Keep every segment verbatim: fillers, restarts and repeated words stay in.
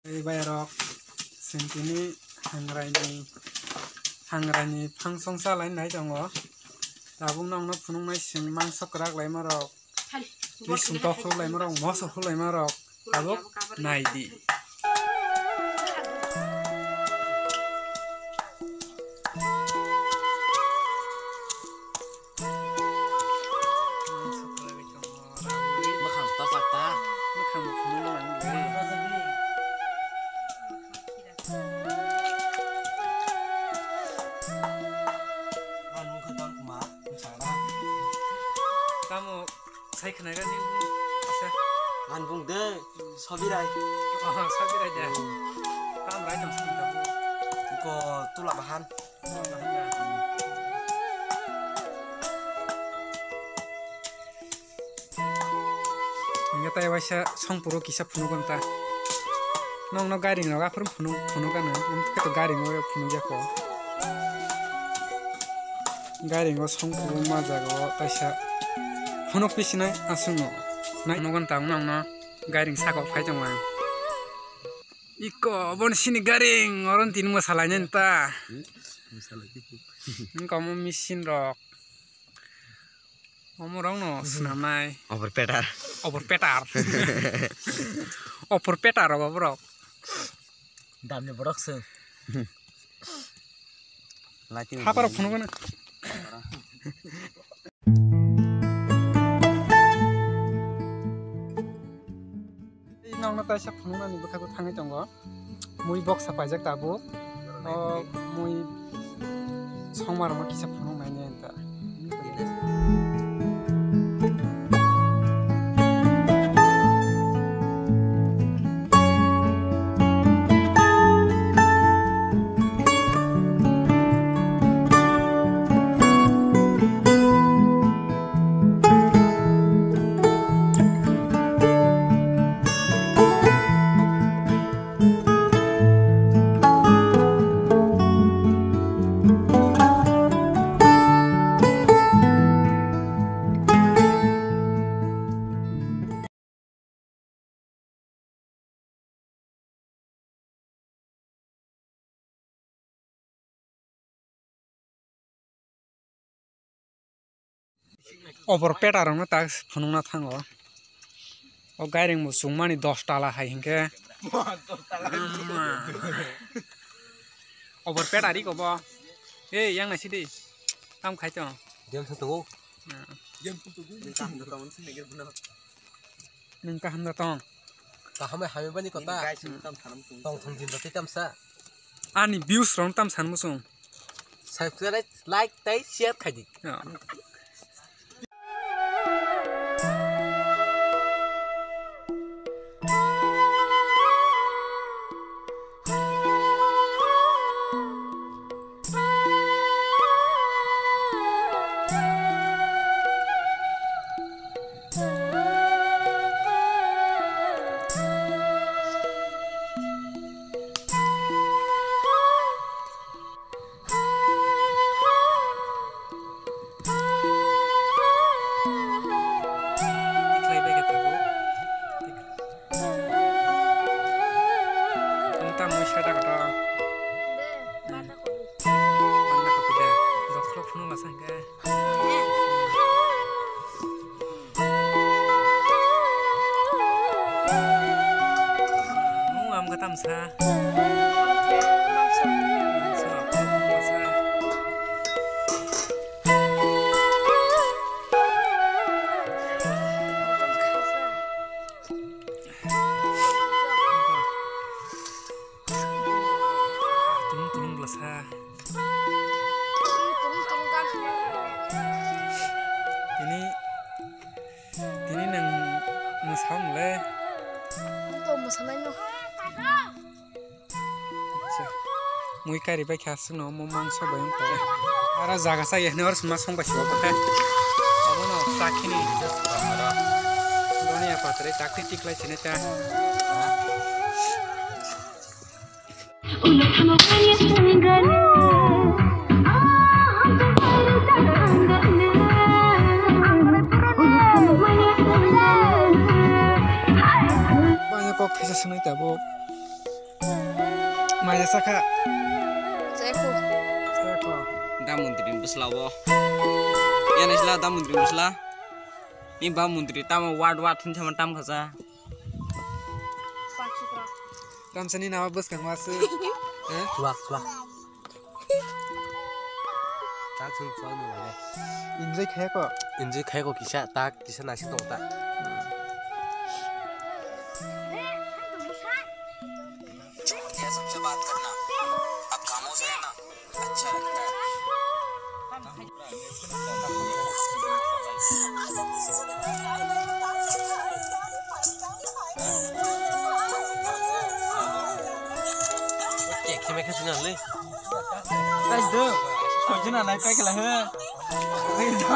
Tei bayarok, chwng tini hangraini, hangraini phangsong chalai nai tongo. Tabuk nokno phunuknai chwng mangso kwrak laimarok, bising kok huklaimarok, moso huklaimarok tabuk nai di. Mwkhang tasak ta. Mwkhang bo phunukna nang di. Tamo sai khnaira ni bung asa. An bung de, Sobirai. Oh, Sobirai de. Tam rai tam sini tabu. Ko tula bahan. Hingke tai waisa songpuro kisa phunukgwng ta. Nokno gairing rok aphuru phunuk, phunuk gano, hwnkhe to gairing o phunuk ya kho. Gairing o songpuro ma jaga o kaisa phunuk pisinai aswk no. Nai phunuk gwn ta nokno gairing saka o phai tongo ang. Iko, obo ni sini gairing, oro ni tini mwsalainani ta. Hmm? Mwsalaikhe. Wngkha omo machine rok. Omo rok no swnamnai. Opor petar. Opor petar. Opor petar rok obo rok. Damni borok se. Lighting. Hapar phunuk gana. Nokno taisa phunuknani bwkhago thangwi tongo. Mui boksa paijak tabuk. O mui songmarokno kisa phunuknaini anta. Obor peta rokno tak phunukna thango. O gairing bo chumani dos tala hai hinkhe. Obor peta ri kobo. Ei, yang naisidi. Tam khai tong. Game sa tongo. Nwng kaham da tong? Kaham hai hamya bani kota. Tong thong din roti tamsa. Ani views rong tam san musung. Subscribe, like, tei share khai di. Tamo mui sada kata. Banda kopi. Banda kopi de. Dokhlo phunu lasa hingke. Mu am kata msa. Tulung tulung belasa. Tini, tini nang mwsa mole. Ang to mwsanai no. Acha. Mui kari bai kha sino mo mangso bai ko. Ara jaga sa yehne or sma song bai ko khe. Abono sakini. Doni apa tere takti tiklai chine ta. Banya kok kisa sini tabuk. Maya sakha. Cheko. Cheko. Da mundri bwsla bo. Yana sila da mundri bwsla. Ni ba mundri tamo wad wad hin sama tam khaja. Tamsani nama bwskang wasu. Eh? Tuak, tuak. Tak sung tuak ni wale. Enjoy khai ko. Enjoy khai ko kisa tak, kisa nasi tong tak. जो होती है सबसे बात करना, अब खामोश रहना अच्छा लगता है। Khe khe mai khe sina le. Tai do. Koi jina nai pai kala he. Re do.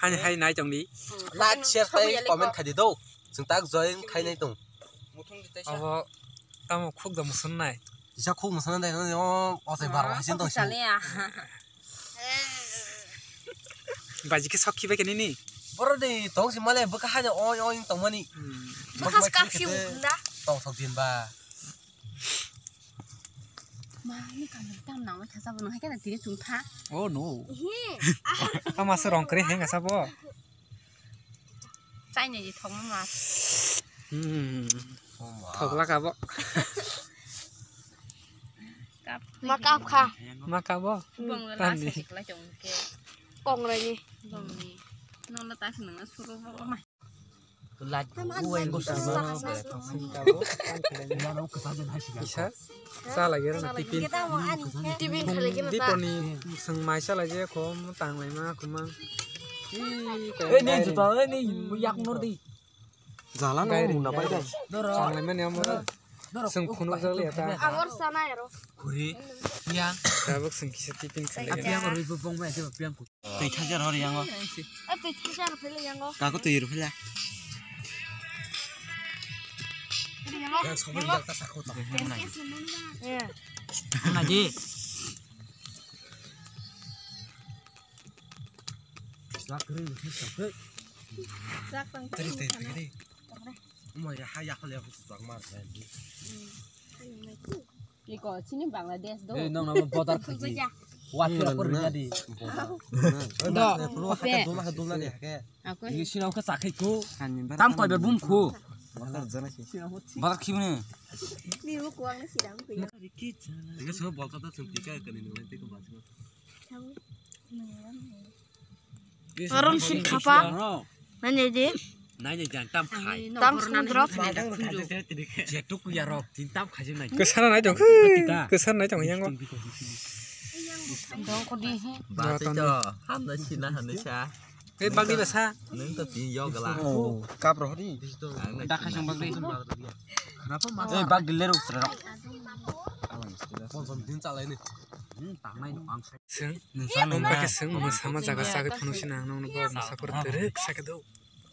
Hani hai nai tong di. Like, share, tei comment khai di do. Chwng tak join khai nai tong. Abo tamo khuk da musun nai. Isa khuk musun nai, o, o se bar hai sin tong. Baji khe sok khibai khe nini? Boro de tong si male bwkha haja oi oi tong mani. Hmm. Bwkha ska khiu da. Tong sok din ba. Ma ni kam tam nang mai thasa bo no hai kana tini chung tha. Oh no. He. Ama se rong kre heng asa bo. Chai ni thok ma. Hmm. Thok la ka bo. Ma kap kha. Ma kabo? Bong la Tani. Sa sikla chong ke. Kong rai ni. Bong ni. No la ta sing na suru bo ma. Lat uwe go sa. Isa. Sa lagi na tipin. Tipin khale ke na ta. Diponi seng mai sa lagi ko tang lai ma ko ma. Eh, ni juta, eh, ni yak nor di. Jala no munda pai dai. Changlai mani amo. Seng phunuk jak liya ta. Angor sana ero. Khuri. Ya. Tabuk seng kisa tipin khali. Apiya ko rui bong bai ke piang ku. Tei thajar hor yango. A tei thajar phele yango. Ka ko tei ru phele. Yang sobo jak ta sakho ta. Na ji. Sak kiri, sak kiri. Sak tang kiri. Teri, teri, teri. Mo ya ha ya khale ya sak mar. Iko chini Bangladesh do. Eh, nong namo border khaji. Wa kira por ya di. Do. Dula dula ni hake. Ni sino ke sakhai ko. Tam koi ber bum ko. Border jana ki. Border ki mune. Ni ru ko ang ni sidang ko ya. Ni so bol ta ta thum tika kani ni wai te ko ba. Aron sin khapa. Nai nai di. Nai nai jang tam khai. Tam sumudrop. Jetuk ya rok tin tam khai nai. Kesana nai tong. Kesana nai tong yango. Dong ko di. Ba to ham na sina han sa. Hei bagdi basa. Nung to tin yo gala. Kap roh di. Da khai song bagdi. Eh bagdi leruk sera. Pon som din chalai ni. Seng, nungsa nungba ke seng, mwsama jaga sagwi phunuk sina ang nungno bo mwsa phuru twrwk sakhe do.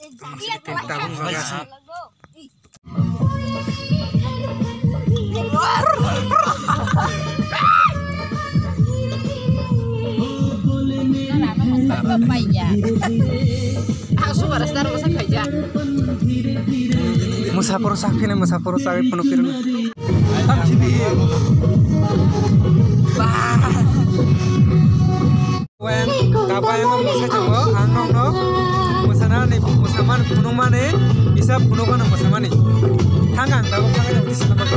Ang sini tabung bagwi aswk. Ang subar star mo sa khaija. Mwsa phuru sak phine, mwsa phuru sagwi phunuk phirwk. Wen, kaba yang mwsai tongo, ang nokno mwsanani, mwsamani phunukmani, kisa phunukmano mwsamani. Thang ang tabuk thang ang tisi nokbar.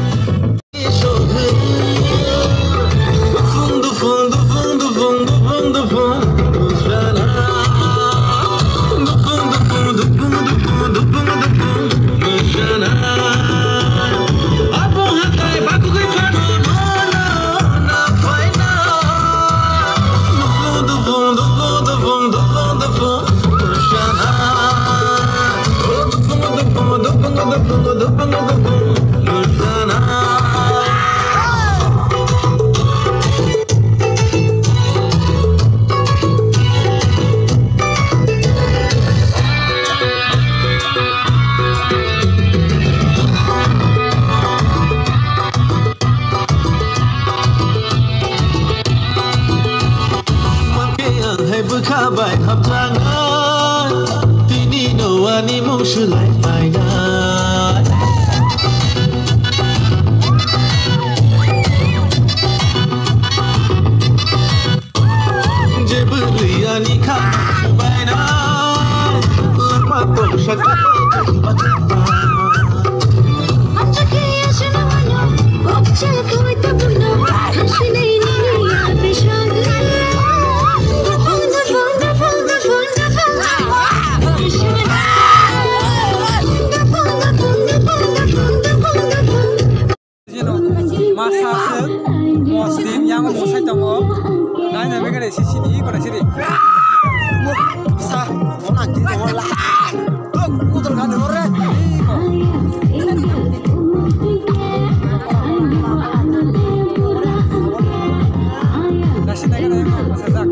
Mankhe ang hai bwkha bai hapjagna, tini no ani mung swlai paina. Je bwrwi ani kha baina, lama tongsa kha. Jeno, masa se, mostin yang mosai tongo. Nai na begere sisi ni ko na siri. Sa, mo na ki mo la. Tok, kutul ka de re. Nasi na ka na masa sak.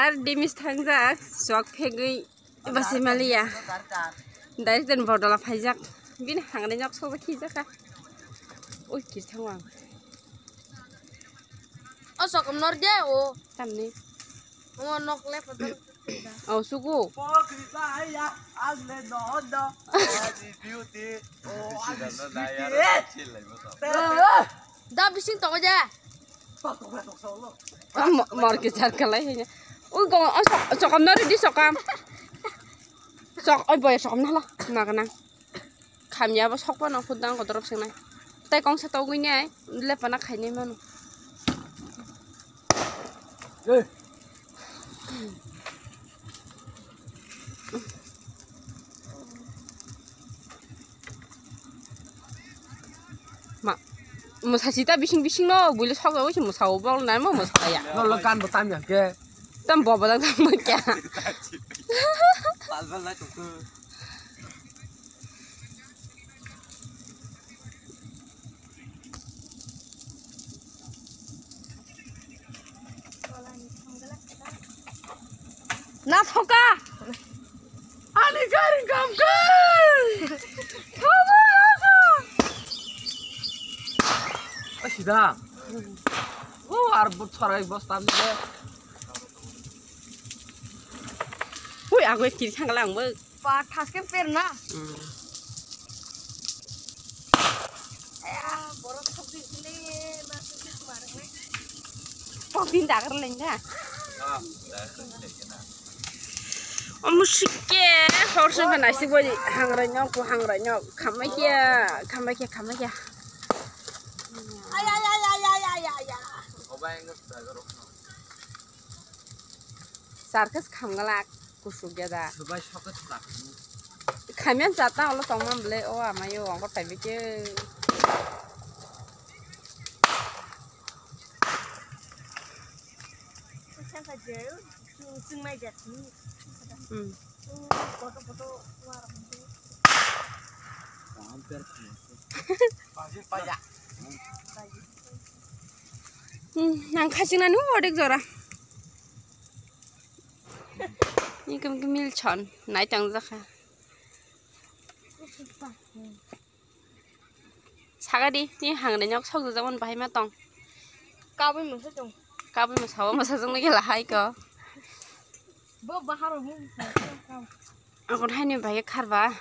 Ar dimis thangjak, sok phegwi. Basi maliya. Direct den bordola phaijak. Bini hangrwi nok sok khijak kha. Ui, kir thango ang. O sokom nor de o. Tamni. Omo nok le padal. O suku. Da bising tongo je. Mor ke jar kalai hanya. Ui, go, o sok, sokam nor di sokam. Sok, oi boy, sok nahla, magnang. Khamya bo sok pano khudang kotorop sengnai. Tai kongsa togwi nai, lepana khainai mano. Ma, mwsa sita bising bising no, buile sok jagwi se mwsa o bol nai mo mwsa ya. No lo kan bo tam ya ke. Tam bo bo tam mo kya. Bal bal lai tongkho. Na thoka. Ani gari gam kai. Thoka. Da. O ar bo thorai bostan de. Hui, agwe kiri thangla ang bo. Pa thaske per na. Hmm. Pok din dagar leng da. Omo sikke, hor songkha naisik bai hangrai nyok, hangrai nyok, khamai kya, khamai kya, khamai kya. Ay, ay, ay. Sarkhe khamgalak, kusuk ya da. Khamyan chata olo tongma bwle, o amayo, ongkor taibi khe. Hmm. Hmm, nang khachingna nu odek jora. Ni kum kum mil chon, nai tang jakha. Sagadi, ni hangre nyok sok jajak mon bahai ma tong. Kabui masa tong. Kabui masa o masa jong nai gela hai ko. Bo bahar o mung. Akon hai ni bahai kharba.